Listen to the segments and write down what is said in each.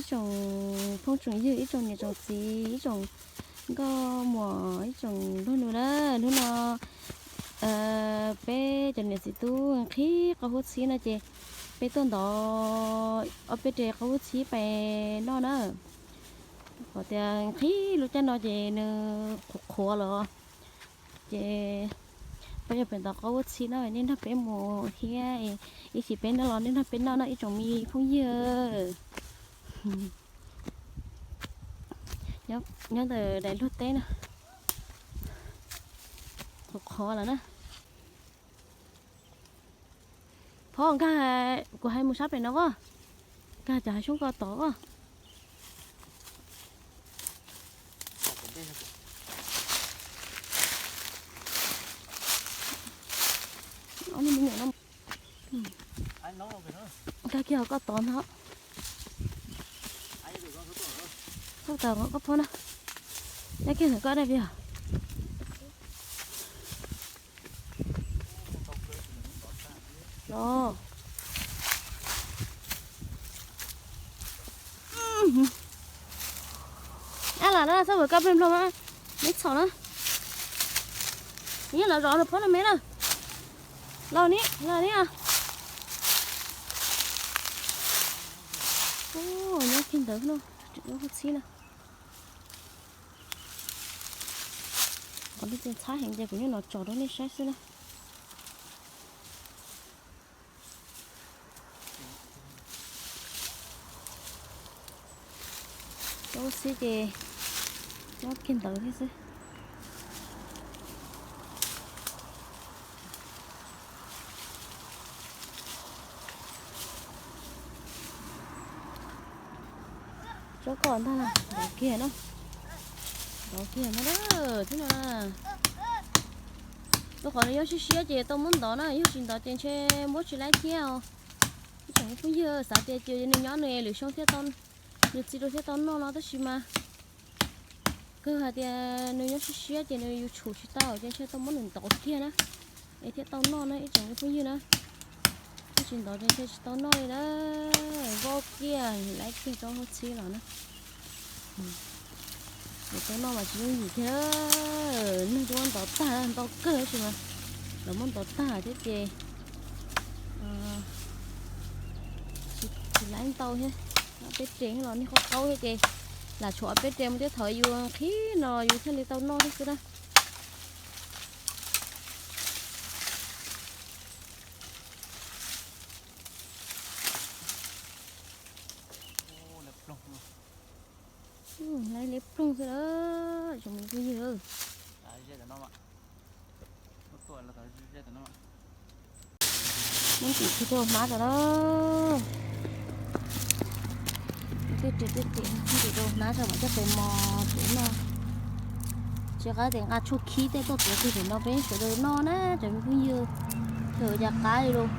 Tsoom phooj tsoom ywg, ib tsoom niam tsoom txiv, ib tsoom nkauj muam, ib tsoom nplog nus na, hnub no peb cov niam txiv tub nqhis qaub huab txhib no ces peb tuaj ntov ob peb re qaub huab txhib pais noj na. Qhov tias nqhis lub caij no ces nws qhuav qhuav lawm, ces peb yuav pem ntov qaub huab txhib na, nej nrog peb mus thiab, ib chim peb noj los nej nrog peb noj no ib tsoom me phooj ywg. Nyob ntawm daim luag teb na, qhuav qhuav lawm na. Phauj, nkag, kuv hais mus sab pem no as, nkag cov hav xyoob ko tod as. Nkag kiag hauv ko tod ntag. Tau koj phauj na, nyob kiag ntawm koj dab vim. Los, ab lam na, txhob vwm koj plig nplog mas, neb txhaum na. Neb los zov nws phob no me na. Los ni, los ni. Nyob kiag ntawd no, tseem ua huab txhib na. Qhov no txhab heev ces kuv nyob no tso rau nej saib xwb na. Cov huab txhib ces nyob kiag ntawd thiab xwb. Tsob ko ntag, ntov kiag na. Ntov kiag no, thiab no. Rau qhov nws nyob siab siab ces tau muab ntov na, yog tsis ntov ces ntshe muab tsis laib thiab os. Ib tsoom phooj ywg, xav tias ces nws nyob nws lwm xyoo thiaj tau, nws txi rau thiaj tau noj no tab sis mas kawg hais tias nws nyob siab siab ces nws yus tshum tsis tau ces ntshe tau muab nws ntov kiag na, es thiaj tau noj na ib tsoom phooj ywg na. Yog tsis ntov ces ntshe tsis tau noj li na. Vau kiag, laib kiag tsob huab txhib los na. Tau noj mas tsis yooj yim thiab, neeg twb muab ntov tag ntau kawg tab sis mas lawv muab ntov tag thiab ces tsis laib ntau thiab. Ob peb re los niag qaub qaub thiab ces lam tshuav ob peb re mus thiab thaum yus nqhis no yus thiaj li tau noj thiab xwb na. Laib liab ploog xwb lawm tsoom me phooj ywg. Muab ntim tsis rau hnab rau na. Tej ris tej ris ntim rau hnab rau mam coj pem mos pem noj. Tsis qab tias nqa tshuaj khib tej tuaj tuav kiag pem no peb sawv daws noj na tsoom me phooj ywg. Thaum ua cas qab li lawm.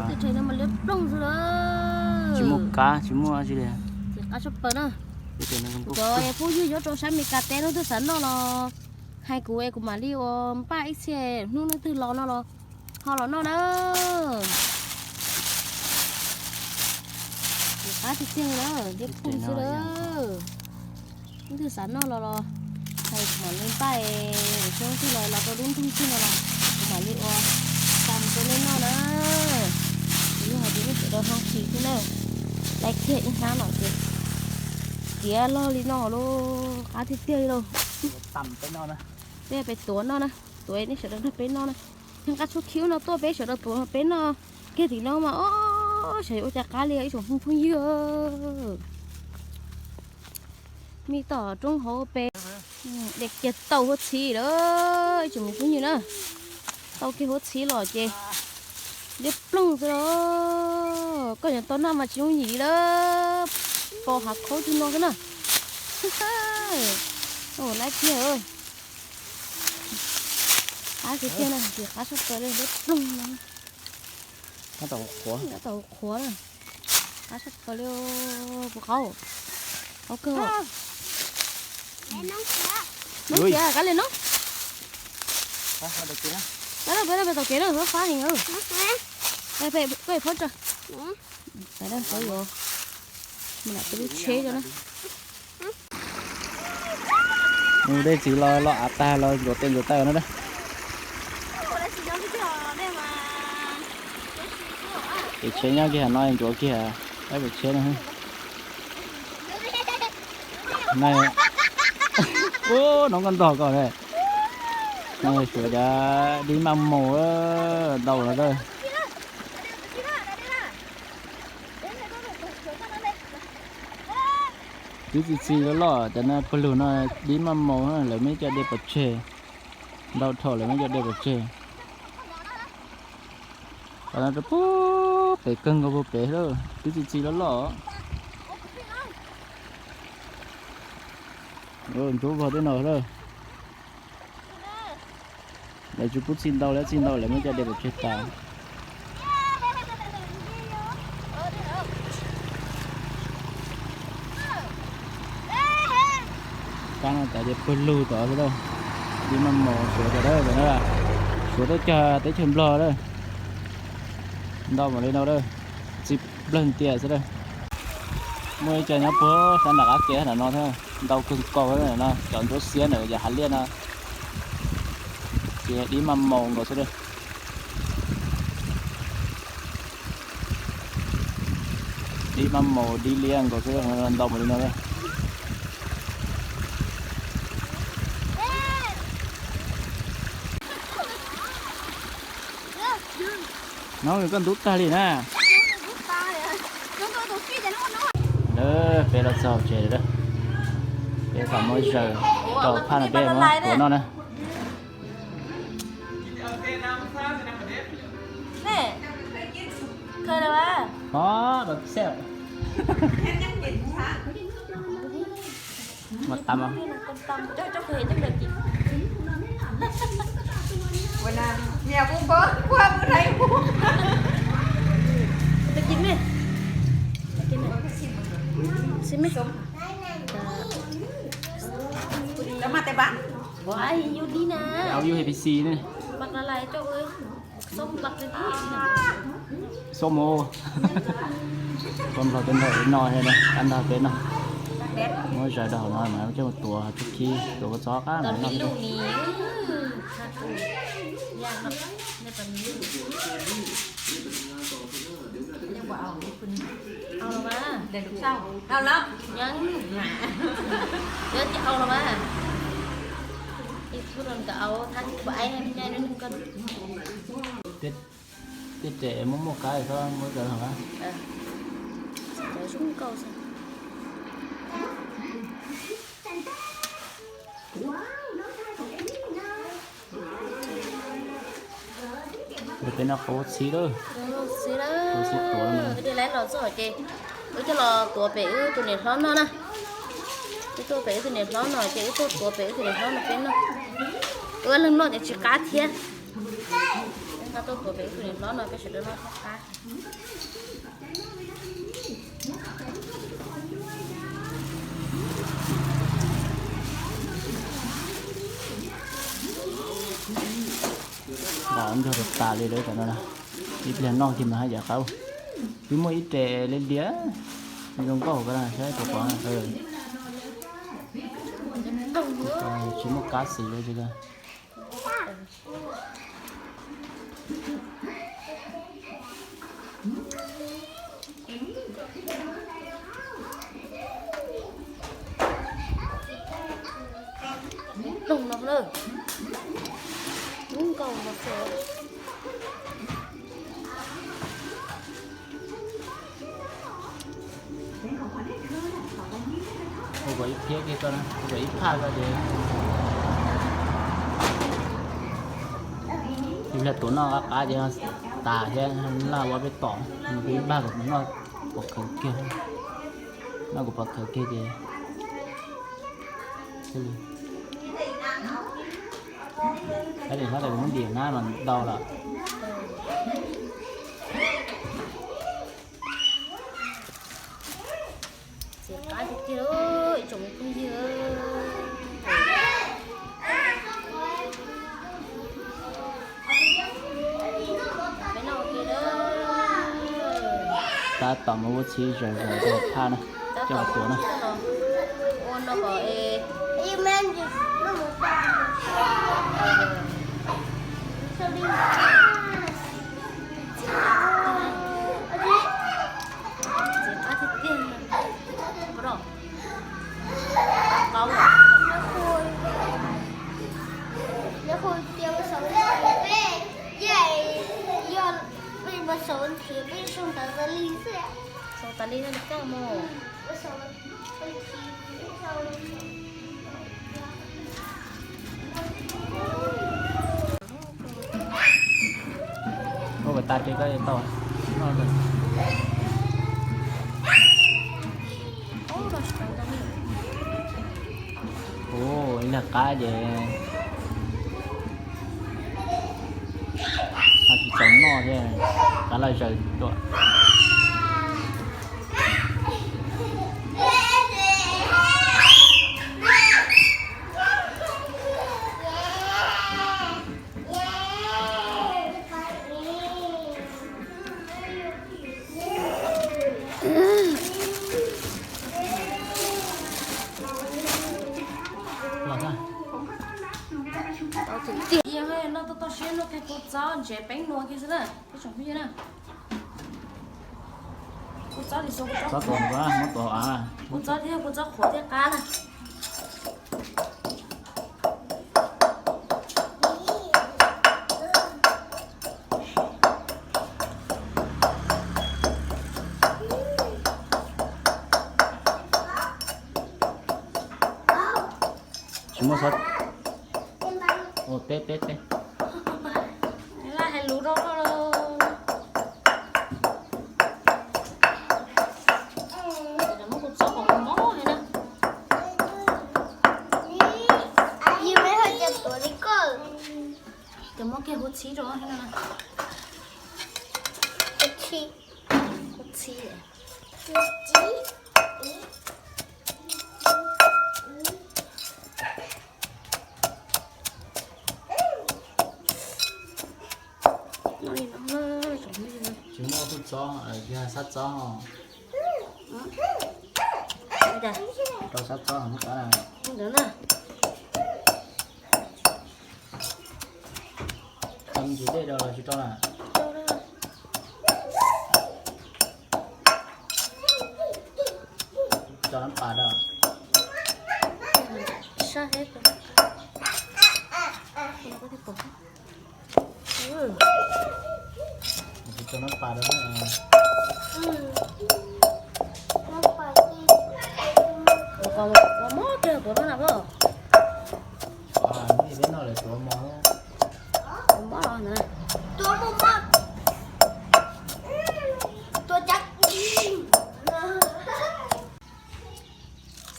Tej ris no mas liab ploog xwb lawm. Tsis muaj kab tsis muaj dab tsi li. Ces qab tshaj plaws na. Cov phooj ywg nyob rau sab Meskas teb leej twg xav noj los hais kuv es kuv mam li ua npaj ib txhia hnub leej twg los no los ho los noj na. Ces qab tiag tiag na, liab ploog xwb lawm. Leej twg xav noj los los hais kuv mam li npaj, lwm xyoo leej twg los los rau lub nroog twg no los kuv mam li ua xa mus rau nej noj na. Kuv yeej hais tias nej sawv daws ho nqhis thiab na. Laib kiag ib hnab no ces tiav log li no lauj, qab tiag tiag li lauj. Peb pem tuav noj na, tuav nej sawv daws nrog peb noj na. Yog nqa tshuaj khib no tuaj peb sawv daws tuav peb noj kiag tim no mas, o, xyov yuav ua cas qab li ib tsoom phooj ywg. Me tom roob hauv pes, de kiag tau huab txhib lawm ib tsoom me phooj ywg na. Tau kiag huab txhib los ces liab ploog xwb los. Koj yuav tau noj mas tsis yooj yim li lawm, pos hav khaub tig no xwb na. Laib kiag, qab tiag tiag na, ces qab tshaj plaws li, liab ploog no. Qab tau qhuav na, qab tshaj plaws li, kuv qaub, qaub kawg. Noob tiag, qab li noob. Peb peb peb tom kev na, fab heev. Koj phob tso. Peb yuav mus nram peb lub tsheb ko na. Mus dej txiv los los av tag los ntxuav tes ntxuav taw no na. Pem tsheb nyob kiag no ntxuav kiag pem tsheb no. Ub, no koj ntog koj ne. No suav cov dib maj maus ntau no. Twb txi txiv loj loj cov no pawg lug no dib maj maus lawv muab coj de pov tseg. Ntau dhau lawv muab coj de pov tseg. Qhov no rau puag pem kawg nkaus puag pem lawm, twb txi txiv loj loj. Ntxuav vog tej no lawm. Lawv tsis pub txi ntau, lawv txi ntau lawv muab coj de pov tseg tas. Kab no tas ces pawg lug tod xwb, dib maj maus suav tod, suav tuaj cog teb chaws Nplog lawm. Ntau mam li no, txi nplawg tias xwb. Muaj ib co nyob puag sab nram qab kev nram no thiab, ntau kawg nkaus no, cov ntsuab xiab ntawm yam hav liaj no. Ces dib maj maus nkaus xwb. Dib maj maus dib liab nkaus xwb, ntau mam li no. No koj ntub tag li na. Peb los txog tsev lawm, peb kom muab zaws rau phaj no peb muab tuav noj na. Os, Au, yus hais pis xis ne. Xom os. Koj nplog peb nrog peb noj, koj nrog peb noj. Muab zaws rau hauv no mas coj mus tuav tsuj khib, tuav kua txob qab no. Tej tes muaj muaj kab txhob muab zaws. Peb noj qab txhib lawm. Txhib tuav, wb twb los txog ces wb coj los tuav pem wb tus niam hlob noj na. Wb tuaj pem wb tus niam hlob no ces wb tuaj tuav pem wb tus niam hlob no peb noj. Wb leeg noj ces tsis qab thiab. Wb tuaj tuav pem wb tus niam hlob no peb sawv daws noj qab. Nrog tas li lawm no. Ib pliag noj kiag mas haj yam qab. Twb muaj ib re liab liab zoo nkauj ko saib puas pom. Tsis muaj kab xis li. Ploog no na. Lub nkaus no xwb. Ua kom ib phiab kiag ko, ua kom ib phaj ko ces, yus yog tuav noj qab qab ces tas thiab, laj ua peb tom, ib npag kom noj pov khawv kiag, noj kom pov khawv kiag ces, tab sis muab ntim na mas ntau lawm. Txiav qab tiag tiag, ib tsoom phooj ywg. Peb noj ua ke na. Tab tom mus ua txhiv zaws zaws rau phaj na, coj tuav na. Sau tas li no koj mus. Ua tas ces koj tau. Ua ib lag qab ces ho tsis txaus noj thiab, qab laj zaws tuaj. Los na. Tau tiag, noj toj toj siab noj kiag kua txob ntsev peeb nua kiag xwb na ib tsoom phooj ywg na. Kua txob, kua txob thiab kua txob qhuav thiab qab na. Tsis muaj xov. Ua teb teb teb. Laj hais lus rau loj. Muab kuv txob kom mob mob li na. Ces muab kiag kuv txhib rau na. Kuv txhib. Tsis muaj kuv txob, yog sab txob. Rau sab txob muab qab. Tsis dej rau los tsis rau na. Tso nab pas rau. Tsis tso nab pas rau na. Ua mob kiag tuav no na pog. Peb noj lawm tuav mov. Tuav mov los na. Tuav mov mov. Tuav cov.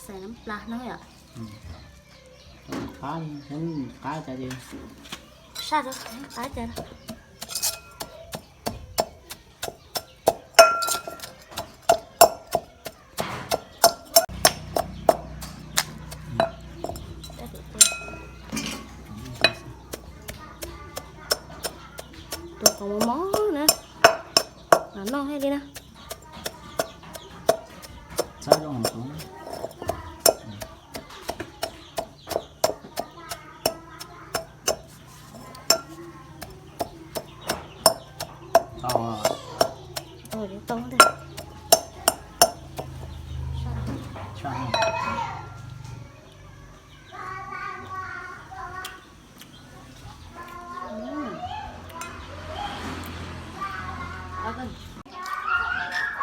Xais nab plas no yom. Qab, qab cas ces. Saj rau qab cas. Tuav qos mos mos na, los noj thiaj li na. Tau, tau ntag.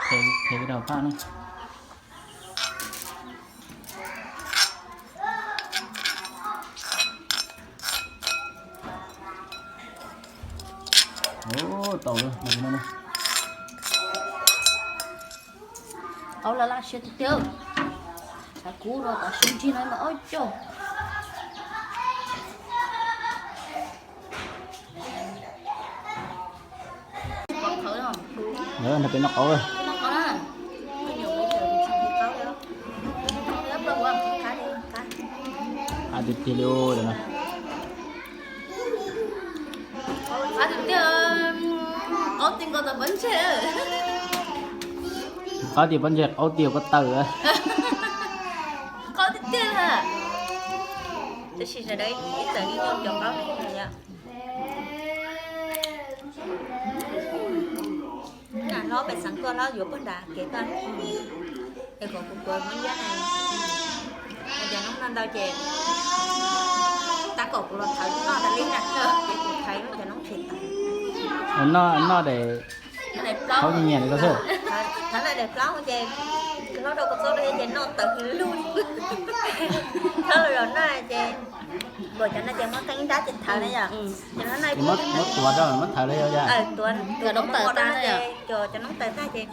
Phem, phem daus phaj na. Tau lawm no. Tau lawm, laj siab tiag tiag. Tshav kub rau tom siab ntsig no mas ob coj. Nrog peb noj qaub lawm. Qab tiag tiag li no. Qab tiag tiag, qaub ti nkaus tom pob ntseg. Qaub tias pob ntseg qaub tias pob taws. Qaub tiag tiag. Tab sis sawv daws ib txawm li nyob cov qaub ne yom. Hlob pem xeev tuaj hlob yuav puag nram kev tuaj. Es kom kuv tuav muab nyiab na. Cov noob no ntau ces tab kom kuv los thawv noj tas li na, ces kuv thawv cov noob tshem tas. Noj daim plaub nyias li ko xwb. Thawv daim plaub ces hlob rau kua txob rau ces noj tawv hwv lug. Thawv los noj ces npaum cov no ces muab qee ib nrab ces thawv na yom. Ces muab tuav rau muab thawv li yom. Tuav noob tawv tag ces cov noob tawv tag ces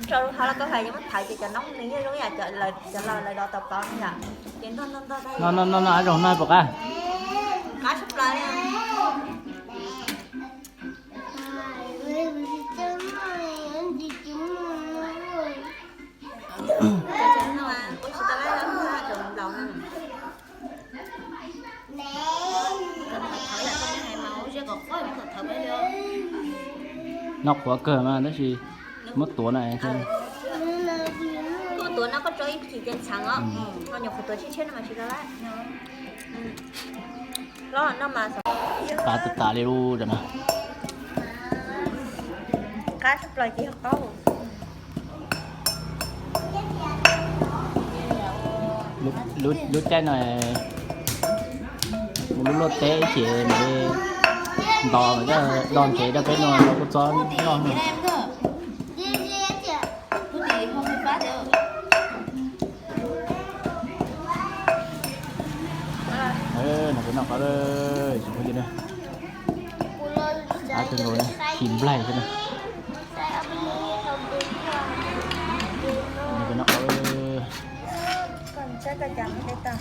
tso lub hauv los koj hais yuav muab thawv ces cov noob nws yeej zoo yam cov laus lawv dov tau plaub no yom. Ces ntog ntog ntog tag. Noj noj noj, ab zoo noj puas qab? Qab tshaj plaws li. Noj qhuav kawg mas tab sis muab tuav no. Tuav no koj tso ib chim ces ntxheev os, ho nyuam qhuav tuav tshiab tshiab no mas tsis tau lawm. Qab tas tas li lub cov no. Qab tshaj plaws ces yog qaub. Lub caij no mus lub luaj teb ces mam li ntos, ntos ntsev rau peb no rau kua txob noj no. No peb noj qab, tsis phooj ywg na. Qab kawg nkaus na, chim nplaig xwb na. No peb noj qab.